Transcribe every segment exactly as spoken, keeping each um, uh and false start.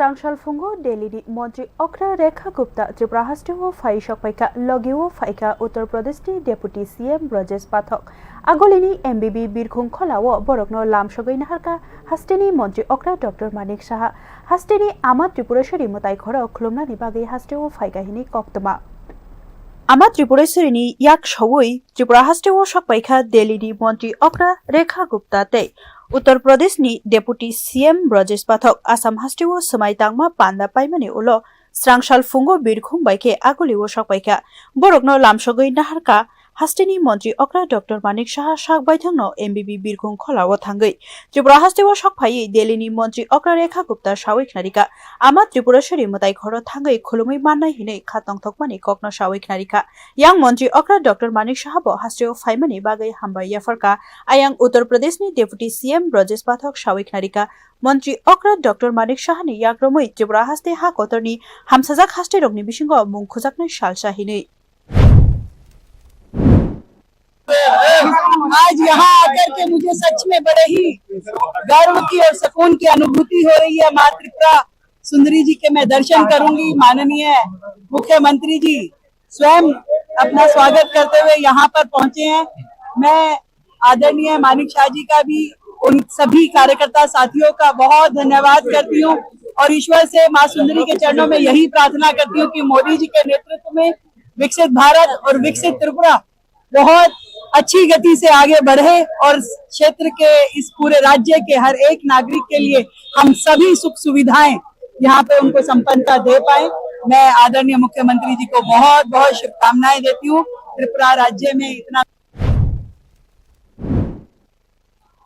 Srangsalphungo Delhi ni Montri Okra Rekha Gupta Tripura hasteo phai sokpaikha, logio phaikha Uttar Pradesh ni Deputy C M Brajesh Pathak. Agulini M B B Birkhung Kholao borokno lamsogwi naharkha hasteni Montri Okra Doctor Manik Saha. Hasteni Ama Tripureshwari mwtai khoro khulumnani bagwi hasteo phaikha hini koktwma. Ama Tripureshwari ni yak sowi Tripura hasteo sokpaikha Delhi ni Montri Okra Rekha Gupta tei Uttar Pradesh ni Deputy C M Brajesh Pathak. Assam hasteo swmai tangma panda paimani ulo srangsalphungo Birkhung bai khe agulio sokpaikha. Borokno lamsogwi naharkha hasteni Montri Okra Doctor Manik Saha sak baithangno M B B Birkhung Kholao thangwi Tripura hasteo sokphaiwi Delhi ni Montri Okra Rekha Gupta sawi khnarikha. Ama Tripureshwari mwtai khoro thangwi khulumwi mannai hinwi kha tongthokmani kokno sawi khnarikha. Yang Montri Okra Doctor Manik Saha bo hasteo phaimani bagwi hambai yapharkha. Ayang Uttar Pradesh ni Deputy C M Brajesh Pathak sawi khnarikha. Montri Okra Doctor Manik Saha ni yakromwi Tripura haste ha kotorni hamsajak haste rokni bisingo mung khujaknai salsa hinwi. आज यहाँ आकर के मुझे सच में बड़े ही गर्व की और सुकून की अनुभूति हो रही है। माँ त्रिपुरा सुंदरी जी के मैं दर्शन करूंगी। माननीय मुख्यमंत्री जी स्वयं अपना स्वागत करते हुए यहाँ पर पहुंचे हैं। मैं आदरणीय मानिक शाह जी का भी, उन सभी कार्यकर्ता साथियों का बहुत धन्यवाद करती हूँ और ईश्वर से माँ सुंदरी के चरणों में यही प्रार्थना करती हूँ कि मोदी जी के नेतृत्व में विकसित भारत और विकसित त्रिपुरा बहुत अच्छी गति से आगे बढ़े और क्षेत्र के, इस पूरे राज्य के हर एक नागरिक के लिए हम सभी सुख सुविधाएं यहाँ पे उनको संपन्नता दे पाए। मैं आदरणीय मुख्यमंत्री जी को बहुत बहुत शुभकामनाएं देती हूँ। त्रिपुरा राज्य में इतना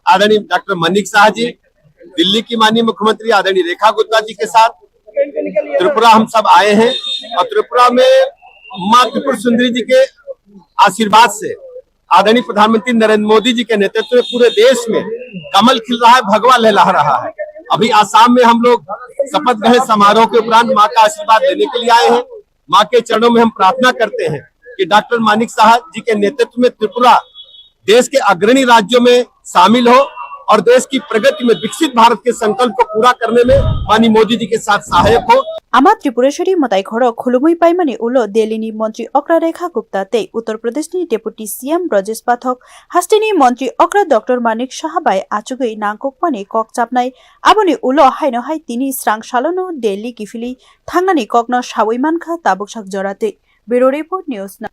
आदरणीय डॉक्टर मनिक साहा जी, दिल्ली की माननीय मुख्यमंत्री आदरणीय रेखा गुप्ता जी के साथ त्रिपुरा हम सब आए हैं और त्रिपुरा में माँ त्रिपुर सुंदरी जी के आशीर्वाद से आदरणीय प्रधानमंत्री नरेंद्र मोदी जी के नेतृत्व में पूरे देश में कमल खिल रहा है, भगवा लहरा रहा है। अभी आसाम में हम लोग शपथ ग्रहण समारोह के उपरांत माँ का आशीर्वाद लेने के लिए आए हैं। माँ के चरणों में हम प्रार्थना करते हैं कि डॉक्टर मानिक साहा जी के नेतृत्व में त्रिपुरा देश के अग्रणी राज्यों में शामिल हो और देश की प्रगति में विकसित भारत के संकल्प को पूरा करने में माननीय मोदी जी के साथ सहायक हो। Ama Tripureshwari mwtai khoro khulumwi paimani ulo Delhi ni Montri Okra Rekha Gupta tei Uttar Pradesh ni Deputy C M Brajesh Pathak, hasteni Montri Okra Doctor Manik Saha bai achugwi nangkukmani kok chapnai. Aboni ulo haino hai tini srang salono Delhi kiphilwi thangnani kokno sawi mankha tabuk sak joratwi. Bureau Report News.